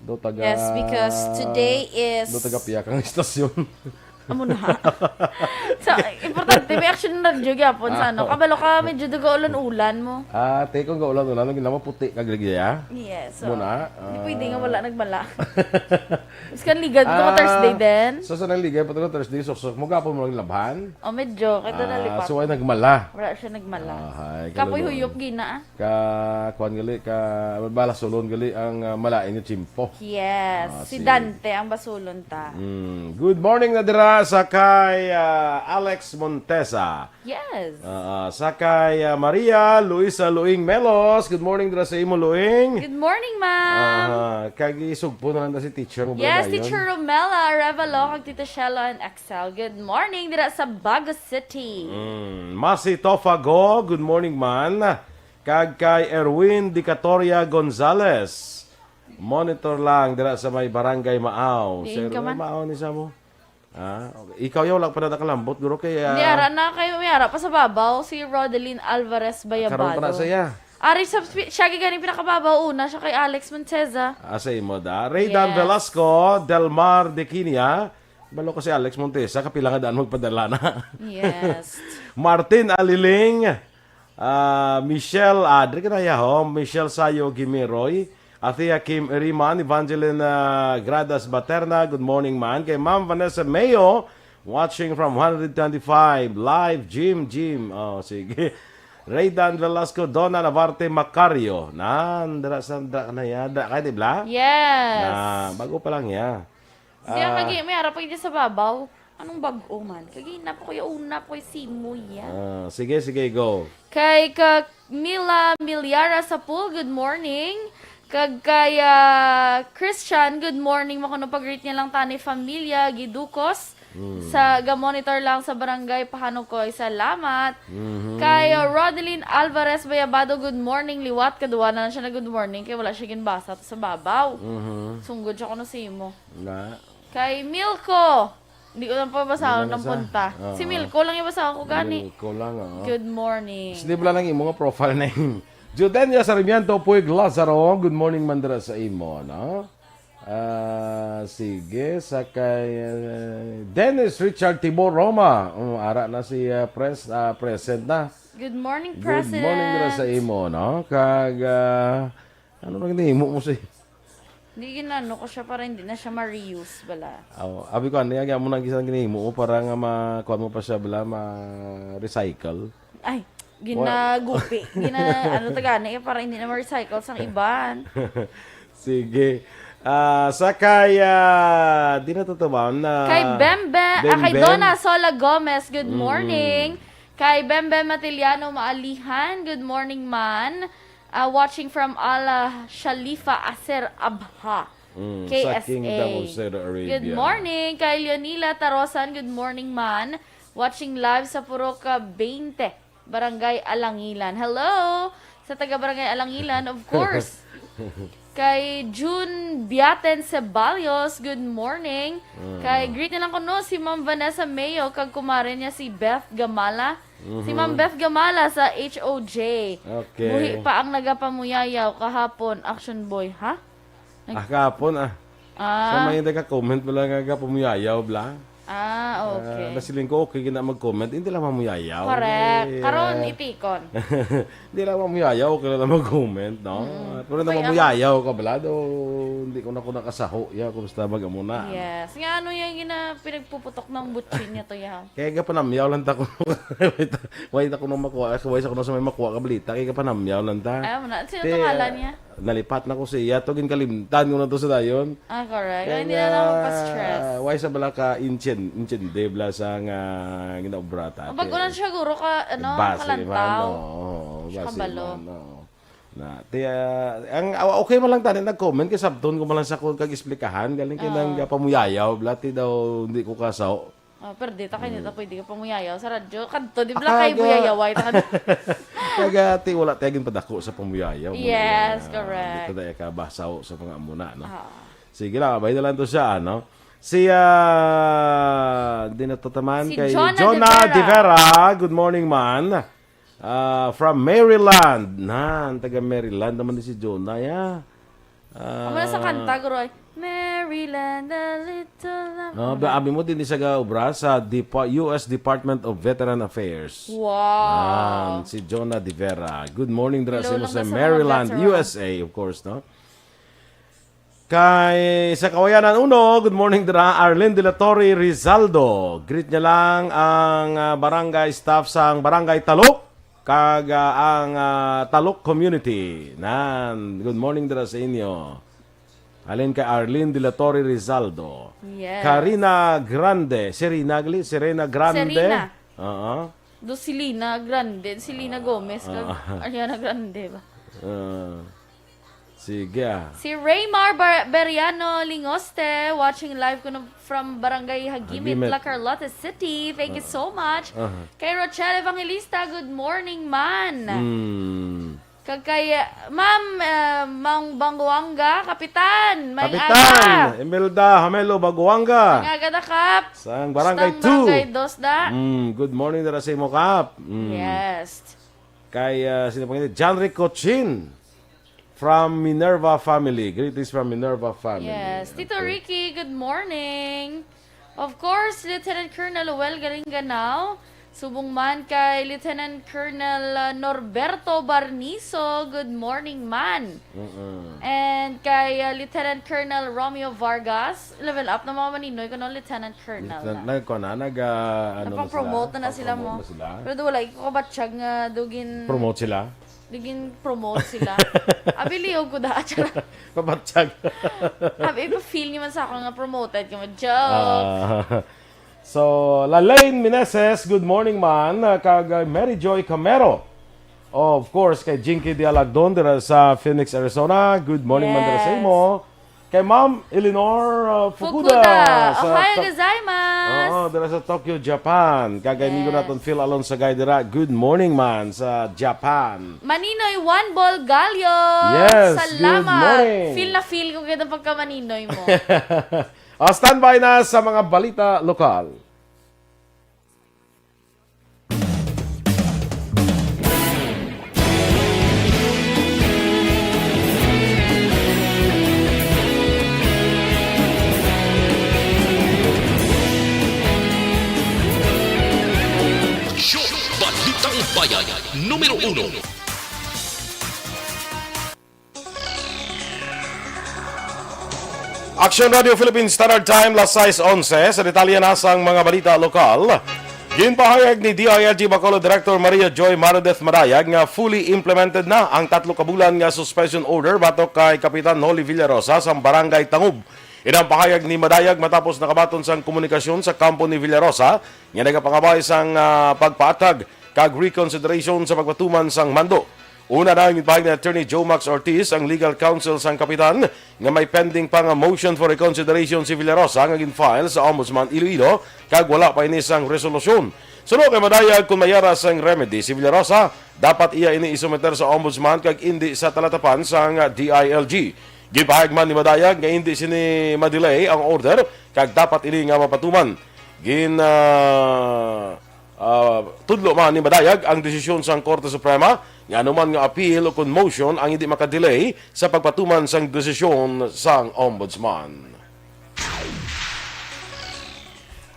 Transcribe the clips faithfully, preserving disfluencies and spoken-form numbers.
Do taga, Yes, because today is do taga piyakang istasyon. Amo na. So, importante, may action na radyo gyapon sa ano. Ah. Kabalo ka, medyo duga ulan-ulan mo. Ah, te, kung gaulan-ulan, ang ginawa puti kag ligaya. Yes, so, Muna, hindi pwede nga ah. wala nagmala. Mas kan ligad ko Ah, Thursday din. So, sa nang ligay pa to Thursday, suksok mo, gapon mo lang labhan. Oh, medyo. Kaya Ah, nalipat. So, ay nagmala. Wala siya nagmala. Ahay, Kapoy kaluluoy. Huyop gina, ah. Ka, kuwan gali, ka, balasulon gali ang, ah, malain nga tiyempo. Yes, Ah, si sige. Dante ang basulon ta. Mm. Good morning na dira sa kay, ah, Alex Montesa. Yes. Ah, ah, sa kay, ah, Maria Luisa Luing Melos. Good morning dira sa imo, Luing. Good morning, ma'am. Ah, kag isugpo na lang ta si teacher mo ba Yes, dayon? Teacher Romela Arevalo, kag Tita Shella and Excel. Good morning dira sa Bago City. Mm, Masi Tofago, good morning, man. Kag kay Erwin Dicatoria Gonzalez. Monitor lang dira sa may Barangay Maaw. Diin Sir, ka man? Maaw ni sa mo? Ah, okay. Ikaw yaw lang pa na nakalambot, guro, kay, Hindi, ah, ara na kayo. May ara pa sa babaw, si Rodeline Alvarez Bayabado. Karon pa na siya. Ari sa spi-, siya gid ganing pinakababaw, una siya kay Alex Monteza. Ah, sa imo da. Raydan Yes. Velasco, Delmar Dequinia. Balo ko si Alex Monteza, kapila nga daan magpadala na. Yes. Martin Aliling, ah, Michelle, ah, diri ka na yaho, Michelle Sayo Gimiroy, Athea Kim Iriman, Evangeline, ah, Gradas Baterna, good morning, man. Kay Ma'am Vanessa Mayo, watching from one twenty-five, live, Jim, Jim. Oh, sige. Raydan Velasco, Donna Navarte Macario. Nan, dira sa, dira ka na ya. Dira ka, di bla? Yes. Na, bago pa lang ya. Siya Ah. kagi, may ara pa gid sa babaw. Anong bag-o man? Kagi na pa ko ya, una pa ko ya simoy ya. Ah, sige, sige, go. Kay ka Mila Milyara Sapul, good morning. Kag kay, ah, Christian, good morning. Makuno pag-greet niya lang tani, familia, Gidukos. Mm. Sa, ga-monitor lang sa barangay Pahanukoy. Salamat. Mhm. Kay, ah, Rodeline Alvarez Bayabado, good morning. Liwat, kadua na lang siya na good morning. Kay wala siya ginbasa to sa babaw. Mhm. Sunggod siya kuno sa imo. Na. Kay Milko. Hindi ko lang pa basahon Wala ang sa punta. Oo. Si Milko lang yung basahon ko gani. Milko lang, oo. Good morning. Hindi bala lang imo nga profile name. Judenia Sarmiento Puig Lazaro, good morning man dira sa imo, no? Ah, sige, sa kay, eh, Dennis Richard Tibor Roma. Um, ara na si, ah, pres-, ah, present na. Good morning, Good morning dira sa Present. imo, no? Kag, ah, ano nang nimo mo si Hindi, ginano ko siya para hindi na siya ma-reuse bala. Oh, abi ko, ano yung mo nang isang ginimo mo para nga ma-, kuwan mo pa siya bala, ma-recycle? Ay, ginagupi. Gina-, ano to gani, eh, para hindi na ma-recycle sang iban. Sige. Ah, sa kay, ah, di na to to ba? Na Kay Bembe, ah, kay Bembe. Donna Sola Gomez, good Mm. morning. Kay Bembe Matiliano Maalihan, good morning, man. Ah, watching from Al Shalifa Aser Abha, Mm, sa K S A. Kingdom of Saudi Arabia. Good morning. Kay Leonila Tarosan, good morning, man. Watching live sa Purok, ah, twenty, Barangay Alangilan. Hello! Sa taga Barangay Alangilan, of course. Kay June Biaten Ceballos, good morning. Mm. Kay greet nilang kuno si Ma'am Vanessa Mayo kag kumare niya si Beth Gamala. Si Mhm. Ma'am Beth Gamala sa H O J. Okay. Buhi pa ang nagapamuyayaw kahapon, Action Boy, ha? Nag- Ah, kahapon, ah. Ah. Sa may nagka-comment mo lang nga pamuyayaw, bla? Ah, okay. Ah, nasiling ko, okay, gina mag-comment. Hindi lang mamuyayaw. Correct. Eh, Karon, ah, itikon. Hindi lang mamuyayaw, okay lang mag-comment, no? Mm. Pero na Okay, ako mamuyayaw ka, bla, do, hindi ko na ko nakasaho, ya, kumusta, mag-amo na. Yes. Nga, ano yung gina-, pinagpuputok ng butsin niya to, ya? Kaya ka panamyaw lang ta ko. Why ta ko nang makuha, why sa ko nang sa may makuha ka balita, kaya ka panamyaw lang ta. Ayaw mo na. Sino Te, to ngalan niya? Nalipat na ko sa iya, to ginkalimtan ko na to sa dayon. Ah, correct. Kaya Hindi na nga, lang magpa-stress. Why sa bala ka intien-, intindi bala sa nga ginaobra ta, Ang bago te. lang siguro ka, ano, Base kalantaw. man, oo, Siya base kabalo. man, oo. Na, te, ah, ang, ah, okay man lang tani nag-comment kay sabton ko man lang sa ko kag-explikahan galing kay Oo. nang pamuyayaw bala ti daw hindi ko kasaw. Oh, pero di ta kay, di ta Mm. pwede ka pamuyayaw sa radyo. Kadto, di ba, Aka kay ga- buyayaway ta kadto? Kaga, ti, wala tayo ginpadako sa pamuyayaw. Muna Yes, na, correct. Di ta daya ka basaw sa mga muna, no? Ah. Sige lang, abay na lang to siya, ano? Si, ah, di na to taman Si kay Jonah Jonah De Vera. De Vera. Good morning, man. Ah, from Maryland. Nan, taga Maryland naman ni si Jonah, ya. Ah, Amo na sa kanta, guro, ay, "Maryland, a little lamb." No, ba, abi mo din sa gaobra sa Depa-, U S Department of Veteran Affairs. Wow. Yan, si Jonah De Vera. Good morning, dira sa Hello imo lang sa sa mga Maryland, veteran. U S A, of course, no? Kay sa Kawayanan Uno, good morning, dira, Arlene De La Torre Rizaldo. Greet niya lang ang, ah, barangay staff sang Barangay Talok, kag, ah, ang, ah, Talok community. Nan, good morning, dira sa inyo. Alin kay Arlene De La Torre Rizaldo. Yes. Karina Grande. Serena, gali? Serena Grande. Serena. Oo. Do si Lina Grande, si Lina Gomez, kag Ah. Ariana Grande ba? Ah. Sige, ah. Si Raymar Bar-, Beriano Lingoste, watching live kuno from Barangay Hagimit, Hagimit. La Carlota City. Thank you Ah. so much. Aha. Kay Rochelle Evangelista, good morning, man. Hmm. Kag kay, uh, Ma'am, uh, Mang Banguanga, Kapitan, may Kapitan aga. Imelda Hamelo Baguanga. May aga na, Kap. Sang Barangay Sang two. Barangay Dos na. Mm, good morning dira sa imo, Kap. Mm. Yes. Kay, uh, sino pa nga? John Rico Chin from Minerva family. Greetings from Minerva family. Yes. Tito Okay. Ricky, good morning. Of course, Lieutenant Colonel Noel Garingganao. Subong man kay Lieutenant Colonel, uh, Norberto Barniso, good morning, man. Mm-mm. And kay, uh, Lieutenant Colonel Romeo Vargas, level up na mga maninoy ko, no, Lieutenant Colonel Lieutenant, na. nag-, kuwan na, nag, ah, ano na Napang-promote sila? na na sila mo. Napang-promote na sila? Pero do, wala ko kabatyag nga dugin Promote sila? Dugin promote sila. Abi, liyog ko da. Charot. Pabatyag. Abi, iba feel niyo man sa ako nga promoted ka mo. Joke. Ah. So, Lalaine Meneses, good morning, man. Ah, kag, ah, Mary Joy Camero. Of course, kay Jinky Dialagdon dira sa Phoenix, Arizona. Good morning, man, dira sa Yes. imo. Kay Ma'am Eleanor, ah, Fukuda Fukuda. sa Ohayou To-, gozaimasu. Oo, dira sa Tokyo, Japan. Kag kay amigo Yes. naton Phil Alonsagay dira. Good morning, man, sa Japan. Maninoy Juan Bolgallo. Yes, good Salamat. morning. Feel na feel ko kita pagka maninoy mo. Ah, standby na sa mga balita lokal. Show, Balitang Bayan, numero uno. Action Radio Philippines Standard Time, las sais onse. Sa detalye na sang mga balita lokal, ginpahayag ni D I L G Bacolod Director Maria Joy Marideth Madayag nga fully implemented na ang tatlo ka bulan nga suspension order batok kay Kapitan Noli Villarosa sang Barangay Tangub. Ini ang pahayag ni Madayag matapos nakabaton sang komunikasyon sa kampo ni Villarosa nga nagapangabay sang, ah, pagpaathag kag reconsideration sa pagpatuman sang mando. Una na, ginpahayag ni Attorney Joe Max Ortiz, ang legal counsel sang kapitan, nga may pending pa nga motion for reconsideration si Villarosa nga gin-file sa Ombudsman Iloilo, kag wala pa ini sang resolusyon. Suno kay Madayag, kon may yara sang remedy si Villarosa, dapat iya ini isumiter sa Ombudsman kag indi sa talatapan sang D I L G. Ginpahayag man ni Madayag nga indi sini ma-delay ang order kag dapat ini nga mapatuman. Gin, ah, ah, tudlo man ni Madayag ang desisyon sang Korte Suprema nga anuman nga appeal o kon motion ang hindi makadelay sa pagpatuman sang desisyon sang Ombudsman.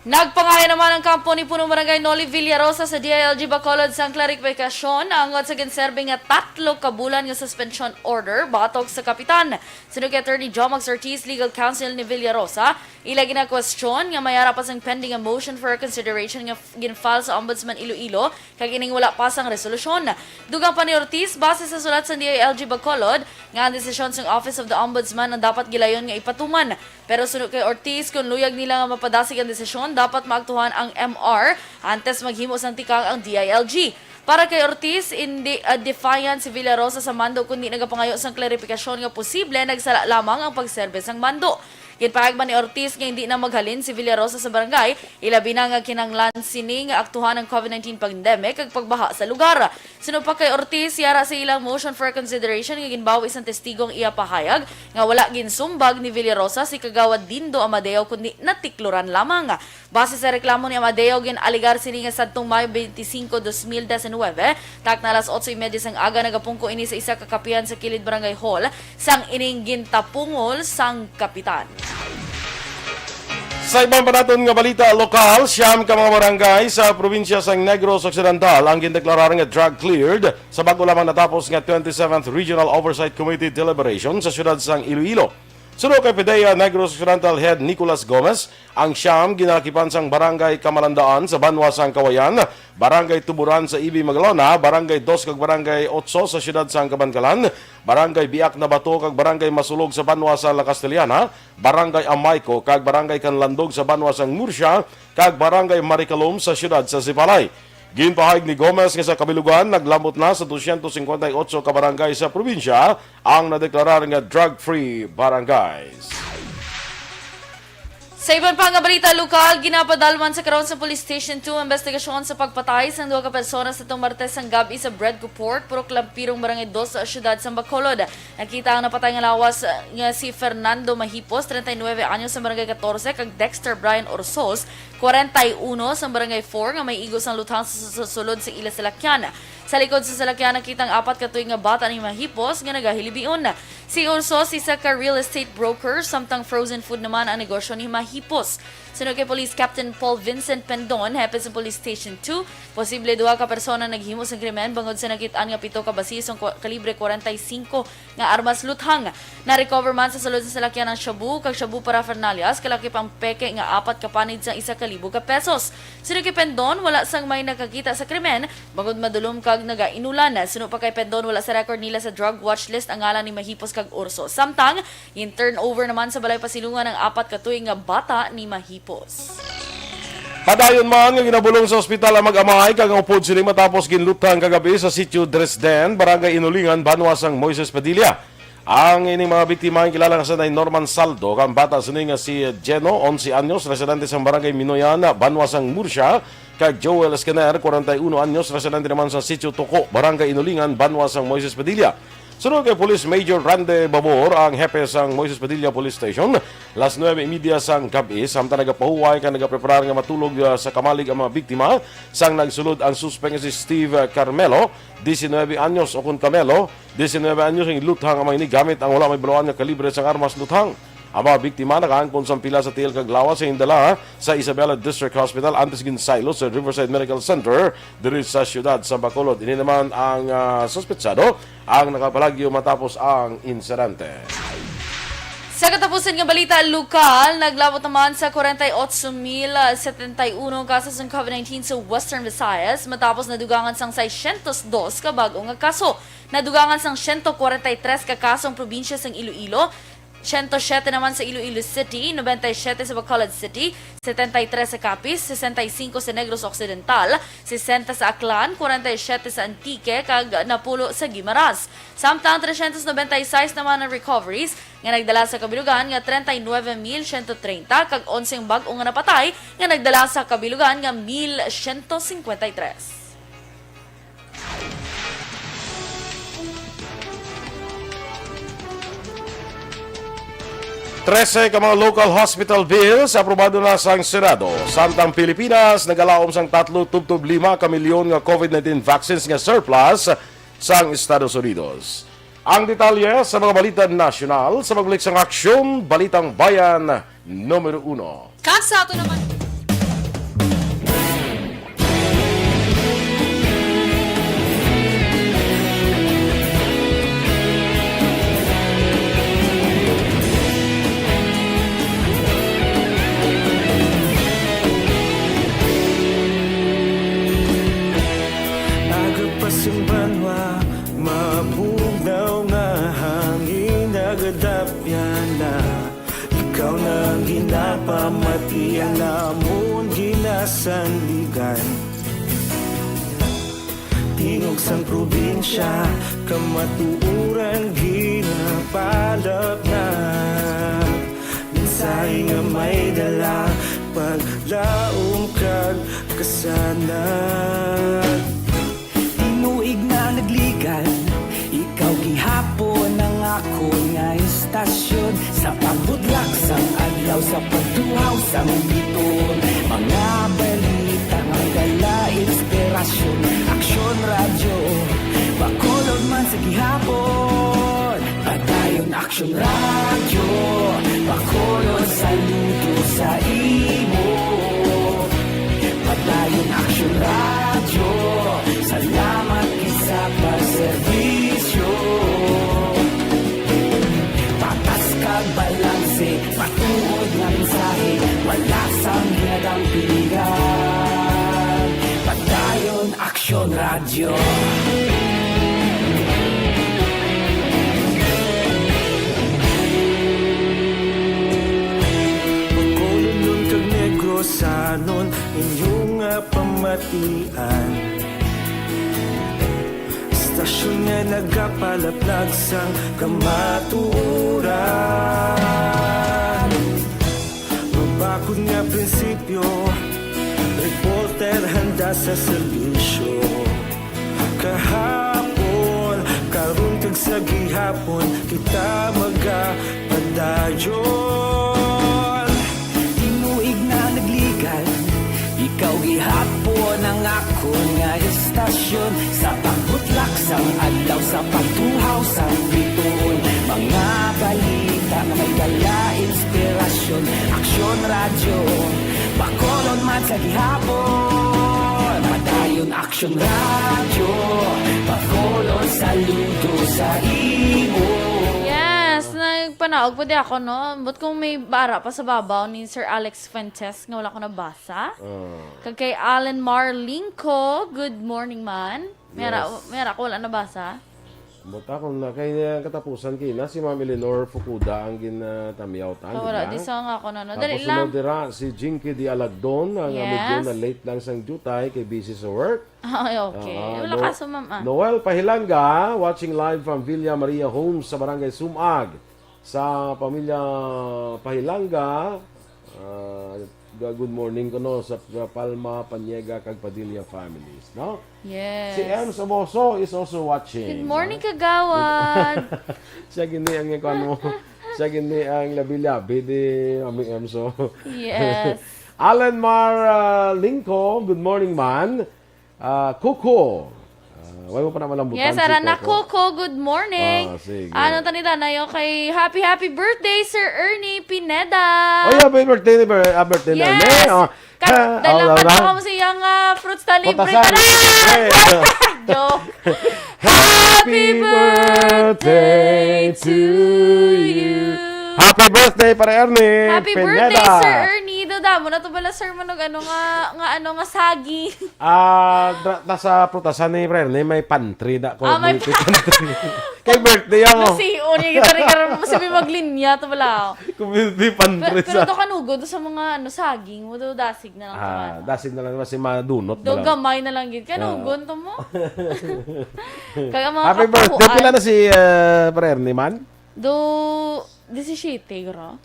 Nagpangaya naman ang kampo ni Punong Barangay Noli Villarosa sa D I L G Bacolod sang klarifikasyon angot sa ginserbi nga tatlo ka bulan nga suspension order batok sa kapitan. Suno kay Attorney Jomax Ortiz, legal counsel ni Villarosa, ila ginakwestiyon nga may ara pa sang pending nga motion for reconsideration nga f-, gin-file sa Ombudsman Iloilo kag ining wala pa sang resolusyon. Dugang pa ni Ortiz, base sa sulat sa D I L G Bacolod, nga ang desisyon sang Office of the Ombudsman ang dapat gilayon nga ipatuman. Pero suno kay Ortiz, kung luyag nila nga mapadasig ang desisyon, dapat maaktuhan ang M R antes maghimo sang tikang ang D I L G. Para kay Ortiz, indi, ah, defiant si Villarosa sa mando, kundi nagapangayo sang klarifikasyon nga posible nagsala lamang ang pagserbe sang mando. Ginpahayag man ni Ortiz nga hindi na maghalin si Villarosa sa barangay, ilabi na nga kinahanglan sini nga aktuhan ang covid nineteen pandemic kag pagbaha sa lugar. Suno pa kay Ortiz, yara sa ilang motion for consideration nga ginbawi sang testigo ang iya pahayag nga wala ginsumbag ni Villarosa si Kagawad Dindo Amadeo kundi natikluran lamang. Base sa reklamo ni Amadeo, gin-alegar sini nga sadtong Mayo twenty-five, dos mil diecinuebe, takna alas otso y media sang aga, nagapungko ini sa isa ka kapihan sa kilid Barangay Hall sang ining gintapungol sang kapitan. Sa iban pa naton nga balita lokal, siyam ka mga barangay sa probinsya sang Negros Occidental ang gindeklarar nga drug cleared sa bago lamang natapos nga twenty-seventh Regional Oversight Committee deliberation sa siyudad sang Iloilo. Suno kay PDEA Negros Occidental Head Nicolas Gomez, ang siyam ginalakipan sang Barangay Kamalandaan sa banwa sang Kawayan, Barangay Tuburan sa Ibi Magalona, Barangay Dos kag Barangay Otso sa siyudad sang Kabankalan, Barangay Biak na Bato kag Barangay Masulog sa banwa sa La Castellana, Barangay Amayco kag Barangay Kanlandog sa banwa sang Murcia, kag Barangay Maricalom sa siyudad sa Sipalay. Ginpahayag ni Gomez nga sa kabilugan naglambot na sa dosyentos singkwenta y otso ka barangay sa probinsya ang nadeklarar nga drug-free barangays. Sa iban pa nga balita lokal, ginapadalman sa karon sa Police Station two ang investigasyon sa pagpatay sang duha ka persona sa tong Martes sang gab-i sa Bread Port, Purok Lampirong, Barangay Dos, sa siyudad sa Bacolod. Nakita ang napatay nga lawas, uh, nga si Fernando Mahipos, treinta y nueve anyos, sa Barangay Catorce, kag Dexter Brian Orsos, kwarenta y uno, sa Barangay Four, nga may igo sang luthang sa, sa sulod sa ila salakyan. Sa likod sa salakyan, nakita ang apat ka tuig nga bata ni Mahipos nga nagahilibion. Si Orsos, isa ka real estate broker, samtang frozen food naman ang negosyo ni Mahipos. Suno kay Police Captain Paul Vincent Pendon, hepe sa Police Station two, posible duha ka persona naghimo sang krimen bangod sa nakit-an nga pito ka basiyo sang kwa-, kalibre kwarenta y singko nga armas luthang. Na-recover man sa sulod sa salakyan ang shabu kag shabu paraphernalia, kalakip ang peke nga apat ka panid sang isa ka libo ka pesos. Suno kay Pendon, wala sang may nakakita sa krimen bangod madulom kag nagainulan. Suno pa kay Pendon, wala sa record nila sa drug watch list ang ngalan ni Mahipos kag Orsos. Samtang, gin-turnover naman sa balay pasilungan ang apat ka tuig nga bata ni Mahipos. Padayon man nga ginabulong sa ospital ang mag-amay kag ang upod sini matapos ginluthang kagabi sa sitio Dresden, Barangay Inulingan, banwa sang Moises Padilla. Ang ining mga biktima ang kilala nga sanay Norman Saldo, kang bata sini nga si Geno, onse anyos, residente sang Barangay Minoyan, banwa sang Murcia, kag Joel Esquener, kwarenta y uno anyos, residente naman sa Sitio Toko, Barangay Inulingan, banwa sang Moises Padilla. Sunod kay Police Major Rande Babor, ang hepe sang Moises Padilla Police Station, las nuebe y media sang gab-i, samtang nagapahuway kag nagapreparar nga matulog, ah, sa kamalig ang mga biktima, sang nagsulod ang suspek nga si Steve, ah, Carmelo, diecinueve anyos, o kon Camelo, diecinueve anyos, ang luthang amay ni gamit ang wala may baluan nga kalibre sang armas luthang. Ang mga biktima nakaangkon sang pila sa tiil kag lawas sa indala sa Isabela District Hospital antes ginsaylo sa Riverside Medical Center diri sa siyudad sa Bacolod. Ini naman ang, ah, suspetsado ang nakapalagyo matapos ang insidente. Sa katapusan nga balita lokal, naglabot naman sa kwarenta y otso mil setenta y uno kaso sang covid nineteen sa Western Visayas, matapos nadugangan sang seiscientos dos ka bag-o nga kaso. Nadugangan sang siyento kwarenta y tres ka kaso ang probinsya sang Iloilo, siyento siyete naman sa Iloilo City, nobenta y siyete sa Bacolod City, setenta y tres sa Capiz, sesenta y cinco sa Negros Occidental, sesenta sa Aklan, kwarenta y siyete sa Antique, kag napulo sa Guimaras. Samtang trescientos noventa y seis naman ang recoveries nga nagdala sa kabilugan nga treinta y nueve mil ciento treinta, kag onse ang bag-o nga napatay nga nagdala sa kabilugan nga mil ciento cincuenta y tres. Trese ka mga local hospital bills aprobado na sang Senado, samtang Pilipinas nagalaom sang tatlo tubtob lima ka milyon nga covid nineteen vaccines nga surplus sang Estados Unidos. Ang detalye sa mga balita nasyonal sa pagbalik sang Aksyon Balitang Bayan numero uno. Kag sa ato naman. Aga pa sing banwa, mabugnaw nga hangin nagadapyan na. Ikaw na ang ginapamati, ang amon ginasandigan. Tingog sang probinsya, kamatuoran ginapalapnap. Mensahe Ay dala paglaom kag kasanag. Tinuig na nagligan, ikaw gihapon ang akon nga istasyon. Sa pagbudlak sang adlaw, sa pagtuhaw sang biton, mga balita nga dala inspirasyon. Aksyon Radyo, Bacolod man sa gihapon. Padayon Aksyon Radyo, Bacolod, saludo sa imo. Padayon Aksyon Radyo, salamat gid sa pagserbisyo. Patas kag balanse, matuod nga mensahe, wala sang ginadampigan. Padayon Aksyon Radyo. Bacolodnon kag Negrosanon, inyo nga pamatian. Istasyon nga nagapalaplag sang kamatuoran. Mabakod nga prinsipyo, reporter handa sa serbisyo. Kahapon, karon kag sa gihapon, kita magapadayon. Tinuig na nagligan, ikaw gihapon ang akon nga istasyon. Sa pagbutlak sang adlaw, sa pagtuhaw sang bituon, mga balita nga may dala inspirasyon. Aksyon Radyo, Bacolod man sa gihapon. Padayon Aksyon Radyo, Bacolod, saludo sa imo. Yes, nagpanaog pa di ako, no? But kung may bara pa sa babaw ni Sir Alex Fuentes nga wala ko nabasa. Ah. Kag kay Alan Marlingco, good morning, man. Mera, Yes. mera ko wala nabasa. But ako na, kay, uh, katapusan kina, si Ma'am Eleanor Fukuda ang ginatamyaw ta, Ah, di wala, ba? Di sa nga ako na, no? Tapos Dali sunod lang. dira, si Jinky Di Alagdon, ang Yes. medyo na late lang sang dutay, kay busy sa work. Ay, okay. Ah, Wala no-, kaso, ma'am, ah. Noel Pahilanga, watching live from Villa Maria Homes sa Barangay Sumag. Sa pamilya Pahilanga, ah, ga-, good morning ko, no, sa Palma, Paniega, kag Padilla families, no? Yes. Si Ems Amoso is also watching, Good morning, no? Kagawad. Siya gini ang ikuan mo. Siya gini ang labi-labi di Mami Ems, oh. Yes. Alan Mar, ah, Lingco, good morning, man. Ah, Coco. Ah, wala mo pa naman lambutan Yes, si Arana Coco. Coco, good morning. Ah, sige. Ano tani tanayo kay happy, happy birthday, Sir Ernie Pineda. Oh, yeah, happy birthday ni Ber-, ah, birthday na Yes. Ernie. Oh. Ka-, Ha, dahil oh, lang wala. Ano mo siyang, ah, fruits na libre Putasan. ka na. Libre. Joke. Happy Happy birthday birthday to to you. you. Happy birthday, Pare Ernie Happy Pineda. birthday, Sir Ernie. Dada mo na to bala, sir, manog ano nga, nga ano nga saging. Ah, dra-, ta sa prutasan ni Pare Ernie, may pantry da ko, Ah, may may pa- pantry. Kay birthday ako. Nasiyo niya, kita rin karon mo, sabi maglinya to bala. Community pantry Pero, pero sa to kanugon to sa mga, ano, saging mo, do dasig na lang to, Ah, ano. dasig na lang, kasi madunot Do na lang. gamay na lang gid. Kay Ah. nugon to mo. Kaya mga Happy birthday. kapuan. Pila na si, ah, Pare Ernie man? Do, disisiete, guro.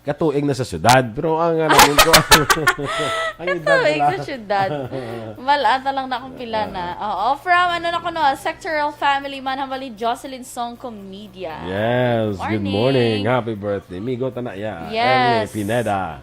Katuig na sa syudad. Pero ang, ano, yun ko, ang edad Katuig nila. sa syudad. Malata lang na kung pila na. Ah. Oo, from, ano na ko, no, sectoral family man, hambal ni Jocelyn Song Comedia. Yes, good Morning. morning. Happy birthday. Migo ta na, yeah. Yes. Ernie Pineda.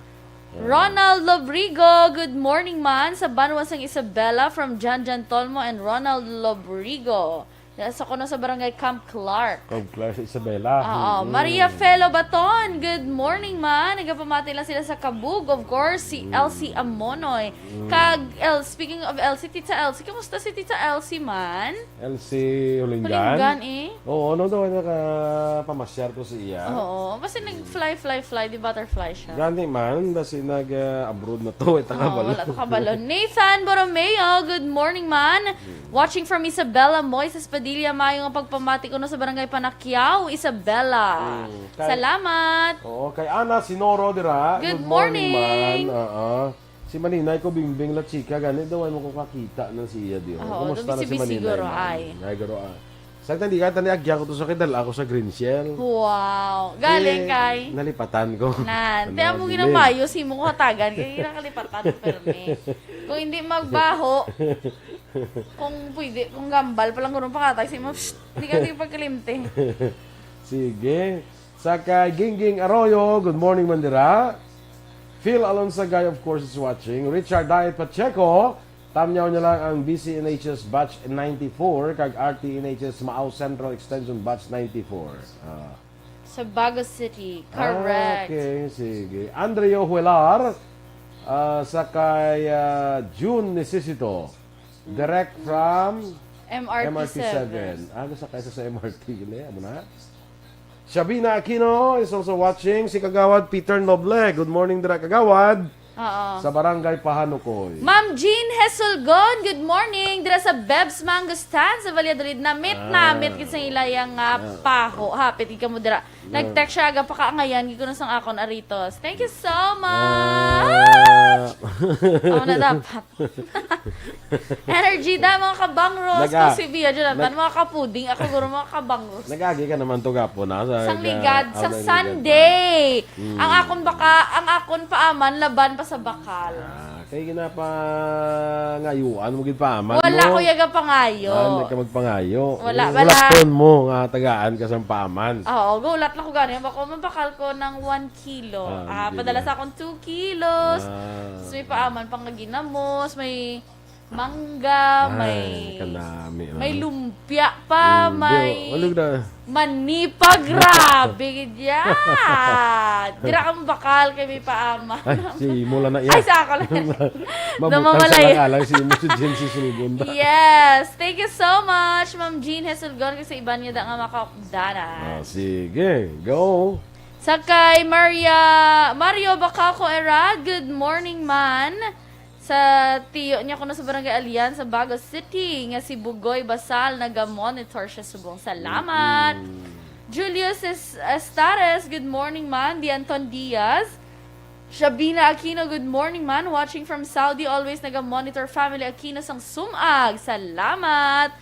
Ronald Lobrigo, good morning, man. Sa banwa sang Isabela, from Jan Jan Tolmo and Ronald Lobrigo. Sa kuno sa barangay Camp Clark. Camp Clark, Isabela. Oo. Mm. Maria Felo Baton, good morning, man. Nagapamati lang sila sa Kabug, of course, si Mm. Elsie Amonoy. Mm. Kag, El-, speaking of Elsie, Tita Elsie, kamusta si Tita Elsie, man? Elsie Hulingan? Hulingan, eh. Oo, ano daw, nakapamasyar ko sa iya. Oo, basta nag-fly, fly, fly, di butterfly siya. Gani man, basi nag, ah, abroad na to, eh, Oo, takabalo. wala to kabalo. Nathan Borromeo, good morning, man. Hmm. Watching from Isabela, Moises Padilla, mayo nga pagpamati ko no sa Barangay Panakiao, Isabela. Hmm, kay Salamat. Oo, kay Ana Sinoro dira. Good Good morning, morning. man. Oo. Si Maninay ko, Bingbing La Chica, gani daw, ay mo ko kakita na siya, di ba? Oo, Kumusta na si bisi-bisi Maninay, guro, man? ay. Ay, guro, ah. Sa tandi ka, tani agyan ko to sa kidala ko sa Green Shell. Wow. Galing Eh, kay nalipatan ko. Nan, Ano, tiyan mo dili. Ginamayo, si mo ko hatagan, kay nakalipatan ko permi. Kung hindi magbaho, kung pwede, kung gambal pa lang guro ang pakatag, si mo, psst, di ka di pagkalimti. Sige. Sa kay Gingging Arroyo, good morning, Mandira. Phil Alonsagay, of course, is watching. Richard Diet Pacheco, tamyaw niya lang ang B C N H's Batch ninety-four kag R T N H's Maao Central Extension Batch ninety-four. Ah. Sa Bago City. Ah, correct. Okay, sige. Andreo Huelar, ah, sa kay, ah, June Necesito. Direct from M R T seven. M R T seven. Ano sa kaysa sa M R T? Hindi, amo na. Shabina Aquino is also watching. Si Kagawad Peter Noble. Good morning, dira, Kagawad. Oo. Sa Barangay Pahanukoy. Ma'am Jean Hesulgon, good morning. Dira sa Beb's Mango Stand sa Valladolid. Namit, Ah. namit gid sa ila yang, ah, Ah. paho. Hapit gid kamo dira. Ah. Nag-text siya, aga pa kaangayan, gid ko na sang akon aritos. Thank you so much! Ah. Ako na dapat. Energy da, mga kabangros. Naga-, Kung si Bia Jonathan, nag- mga kapuding. Ako, guro, mga kabangros. Nag-agi ka naman to gapon, ha? Sa Sang ga-, ligad, ah, sa sang ligad pa. Sunday. Mm. Ang akon baka, ang akon paaman, laban pa sa bakal. Ah, kay ginapangayuan mo gid paaman Wala mo. ko yaga pangayo. Ah, hindi ka magpangayo. Wala, Eh, wala. Hulaton mo nga tagaan ka sang paaman. Oo, gulat lang ko gani. Bako, mabakal ko ng one kilo. Ah, Ah, hindi padala na. sa akon two kilos. Ah. Tapos may paaman pang ginamos, may mangga, Ay, may, kanami, may ah. lumpia pa, Mm, may di, oh, ano na? mani pa. Grabe, gid yan. Dira kang bakal kay may paaman. Ay, si imo lang na iya. Ay, sa ako lang. Mabutan sa Namamalaya. lang alang si imo si Jen si Sulgon ba? Yes. Thank you so much, Ma'am Jean Hesulgon, kag sa iban niya da nga makaupdanan. Ah, sige. Go. Sa kay Maria, Mario Bacaco Era, good morning, man. Sa tiyo niya kuno sa Barangay Alian sa Bago City, nga si Bugoy Basal, naga-monitor siya subong. Salamat. Mm. Julius Es-, Estares, good morning, man. Di Anton Diaz. Shabina Aquino, good morning, man. Watching from Saudi, always naga-monitor family Aquino sang sumag. Salamat.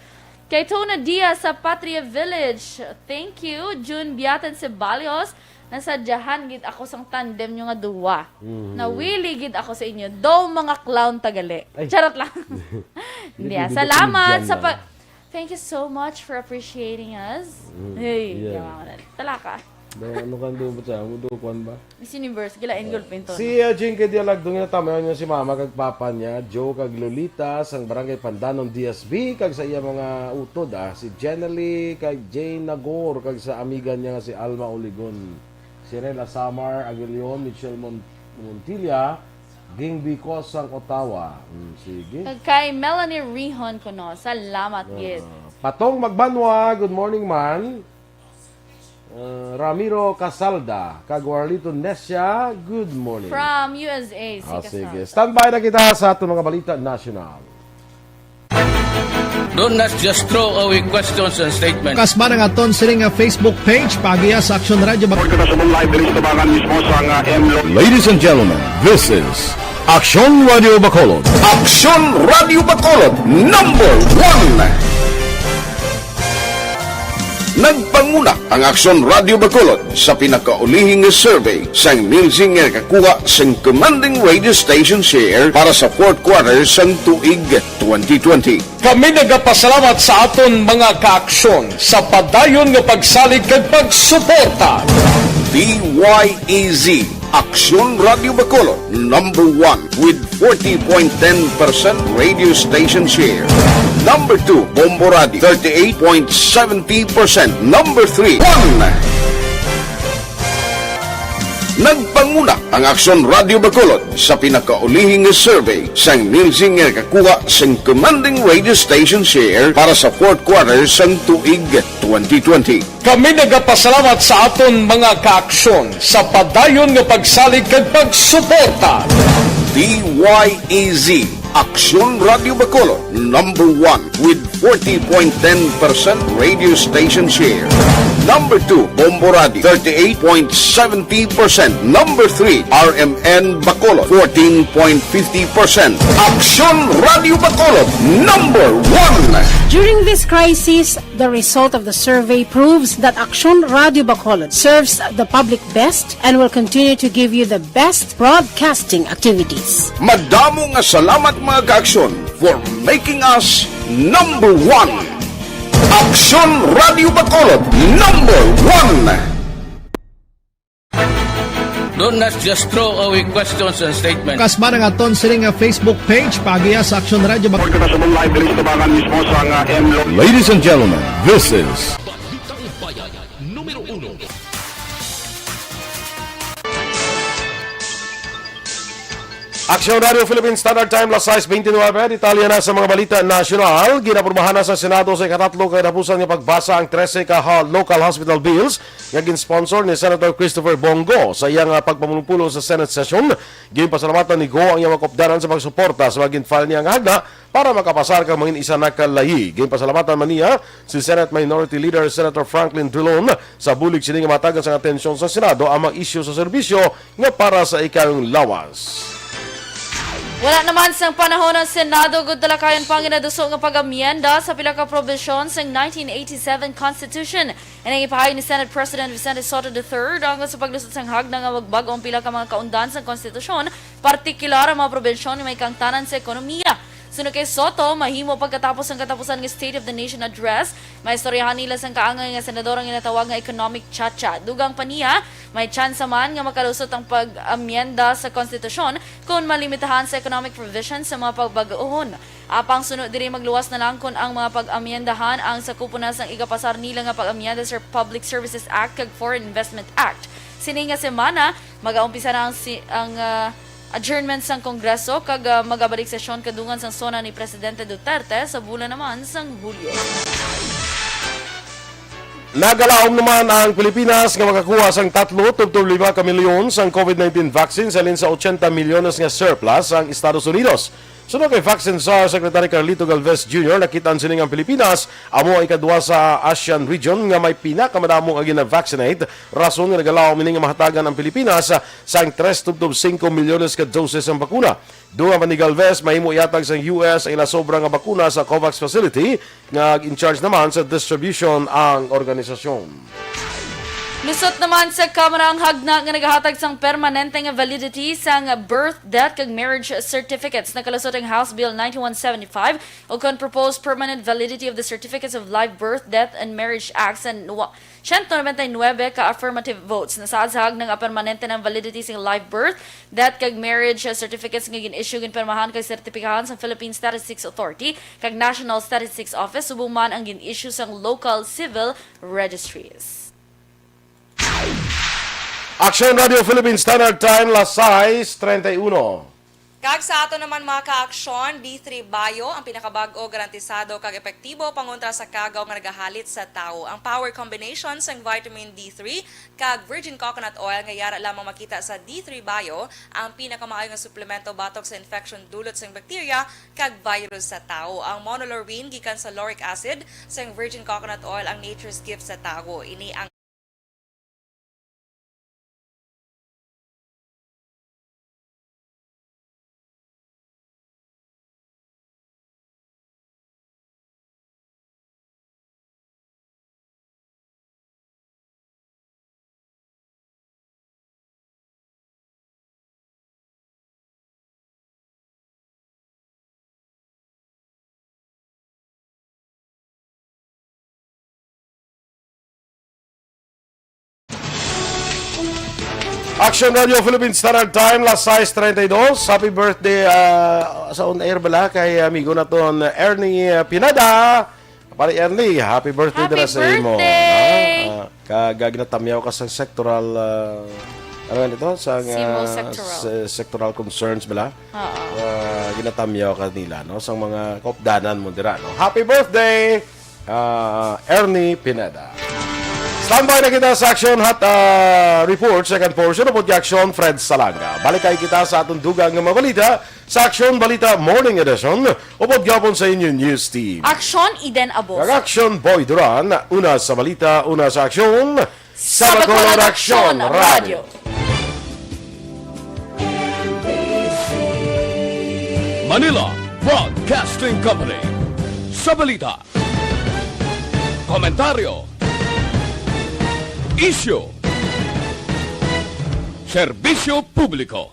Kay Tona Diaz sa Patria Village, thank you. June Biatan Ceballos, nasadyahan gid ako sang tandem nyo nga duwa. Mhm. Nawili gid ako sa inyo. Daw mga clown tagali. Ay. Charot lang. Hindi, Hindi, ah. hindi ko Salamat comedian sa lang. pag-, thank you so much for appreciating us. Mm, Hey, yeah. yawa ka na. Talaka. Daw, ano ka, daw, ba't siya? Daw, kwan ba? Miss Universe, gila, engulfing to, Si, no? uh, Jinky Dialagdong, nga tamayon niya si mama kag papa niya, Joe kag Lolita, sang Barangay Pandanon, D S B, kag sa iya mga utod, ah, si Jenely, kag Jane Nagor, kag sa amiga niya nga si Alma Oligon, si Rela Samar Aguilion, Michelle Mon-, Montilla, Ging Bicos sang Ottawa. Hmm, sige. Kag kay Melanie Rihon kuno, salamat Ah, gid. Patong Magbanwa, good morning, man. Uh, Ramiro Casalda, kag Warlito Nesia, good morning. From U S A, si Ah, Casalda. sige. Standby na kita sa aton mga balita nasyonal. Do not just throw away questions and statements. Kasba ang aton sini nga Facebook page, paagiha sa Aksyon Radio Bac- Report kita sa live diri sa tubangan mismo sa nga M Lo- Ladies and gentlemen, this is Aksyon Radio Bacolod. Aksyon Radio Bacolod, number one. Nagpanguna ang Aksyon Radio Bacolod sa pinakaulihi nga survey sang Nielsen nga nakakuha sang commanding radio station share para sa fourth quarter sang tuig twenty twenty. Kami nagapasalamat sa aton mga kaaksyon sa padayon nga pagsalig kag pagsuporta. D Y E Z, Aksyon Radio Bacolod, number one with forty point ten percent radio station share. Number two, Bombo Radio, thirty-eight point seventy percent. Number three, one. Nagpanguna ang Aksyon Radio Bacolod sa pinakaulihi nga survey sang Nielsen nga nakakuha sang commanding radio station share para sa fourth quarter sang tuig twenty twenty. Kami nagapasalamat sa aton mga kaaksyon sa padayon nga pagsalig kag pagsuporta. D Y E Z, Aksyon Radio Bacolod, number one with forty point ten percent radio station share. Number two, Bombo Radio, thirty-eight point seventy percent. Number three, R M N Bacolod, fourteen point fifty percent. Aksyon Radio Bacolod, number one. During this crisis, the result of the survey proves that Aksyon Radio Bacolod serves the public best and will continue to give you the best broadcasting activities. Madamo nga salamat, mga kaaksyon, for making us number one. Aksyon Radio Bacolod, number one. Don't not just throw away questions and statements. Kasma nga aton sini nga Facebook page, paagiya sa Aksyon Radio Bacolod. Kita sa live, list tabangan mismo sa nga M Lo. Ladies and gentlemen, this is Balitang Bayan, numero uno. Aksyon Radio Philippine Standard Time, las sais bente nuebe. Detalye na sa mga balita nasyonal. Ginapurmahan na sa Senado sa ikatatlo ka katapusan nga pagbasa ang trese ka ho-, local hospital bills nga gin-sponsor ni Senator Christopher Bong Go. Sa iyang, ah, pagpamulong-pulong sa Senate session, ginpasalamatan ni Go ang iyang mga kaupdanan sa pagsuporta sa mga gin-file niya nga hagna para makapasar kag mangin isa na ka layi. Ginpasalamatan man niya si Senate Minority Leader Senator Franklin Drilon sa bulig sini nga matagan sang atensyon sa Senado ang mga isyu sa serbisyo nga para sa ikayong lawas. Wala naman sang panahon ang Senado, gud talakayan pa ang ginaduso nga pag-amyenda sa pila ka probisyon sang nineteen eighty-seven Constitution. Ini ang ipahayag ni Senate President Vicente Sotto the third angkon sa paglusot sang hagna nga magbag-o ang pila ka mga kaundan sang konstitusyon, partikular ang mga probensyon nga may kaangtanan sa ekonomiya. Suno kay Sotto, mahimo pagkatapos ang katapusan nga State of the Nation Address, maistoryahan nila sang kaangay nga senador ang ginatawag nga economic chacha. Dugang pa niya, may tsansa man nga makalusot ang pag-amyenda sa konstitusyon kon malimitahan sa economic provisions sa mga pagbag-ohon. Apang suno diri, magluwas na lang kon ang mga pag-amyendahan ang sakupon na sang igapasar nila nga pag-amyenda sa Public Services Act kag Foreign Investment Act. Sini nga semana, magaumpisa na ang si-, ang, ah, adjournment sang Kongreso kag, ah, magabalik sesyon kadungan sang SONA ni Presidente Duterte sa bulan naman sang Hulyo. Nagalaom naman ang Pilipinas nga makakuha sang tatlo tubtob lima ka milyon sang COVID nineteen vaccine sa halin sa ochenta milyones nga surplus ang Estados Unidos. Suno kay Vaccine Czar Secretary Carlito Galvez Junior, nakit-an sini nga ang Pilipinas amo ang ikadua sa ASEAN region nga may pinakamadamo nga gina-vaccinate, rason nga nagalaom ini nga mahatagan ang Pilipinas sang tres tubtob singko milyones ka doses sang bakuna. Dugang pa ni Galvez, mahimo ihatag sang U S ang ila sobra nga bakuna sa COVAX facility nga in charge naman sa distribution ang organisasyon. Lusot naman sa Kamara ang hagna nga nagahatag sang permanente nga validity sang birth, death, kag marriage certificates. Nakalusot ang House Bill ninety-one seventy-five, o kon Proposed Permanent Validity of the Certificates of Live Birth, Death, and Marriage Act sa nwa-, siyento nobenta y nuebe ka affirmative votes. Nasaad sa hagna nga permanente ang validity sang live birth, death kag marriage certificates nga gin-issue, ginpirmahan kag sertipikahan sa Philippine Statistics Authority kag National Statistics Office, subong man ang gin-issue sang local civil registries. Aksyon Radio Philippine Standard Time, las sais treinta y uno. Kag sa ato naman, mga ka-aksyon, D three Bio, ang pinakabag-o, garantisado kag epektibo pangontra sa kagaw nga nagahalit sa tawo. Ang power combination sang vitamin D three kag virgin coconut oil nga yara lamang makita sa D three Bio, ang pinakamaayo nga suplemento batok sa infection dulot sang bakterya kag virus sa tawo. Ang monolaurin gikan sa lauric acid sang virgin coconut oil ang nature's gift sa tawo. Ini ang Action Radio Philippine Standard Time, las sais treinta y dos. Happy birthday, ah, sa on air bala kay amigo naton Ernie, ah, Pineda. Pare Ernie, happy birthday Happy dira sa imo. birthday! Ah, ah, kag, ah, ginatamyaw ka sa sectoral, ah, ano nga nito? Sa, Simo ah, sectoral. se-, sectoral concerns bala? Oo. Ah, ginatamyaw ka nila, no? Sa mga kaupdanan mo dira, no? Happy birthday, ah, Ernie Pineda. Standby na kita sa Aksyon Hot, ah, Report, second portion, upod kay Aksyon Fred Salanga. Balik kay kita sa atong dugang nga mga balita sa Aksyon Balita Morning Edition, upod gihapon sa inyo news team. Aksyon Eden Abos. Kag Aksyon Boy Duran, una sa balita, una sa aksyon, sa Bacolod Aksyon Radio. Manila Broadcasting Company. Sa balita, komentaryo, isyu, serbisyo publiko.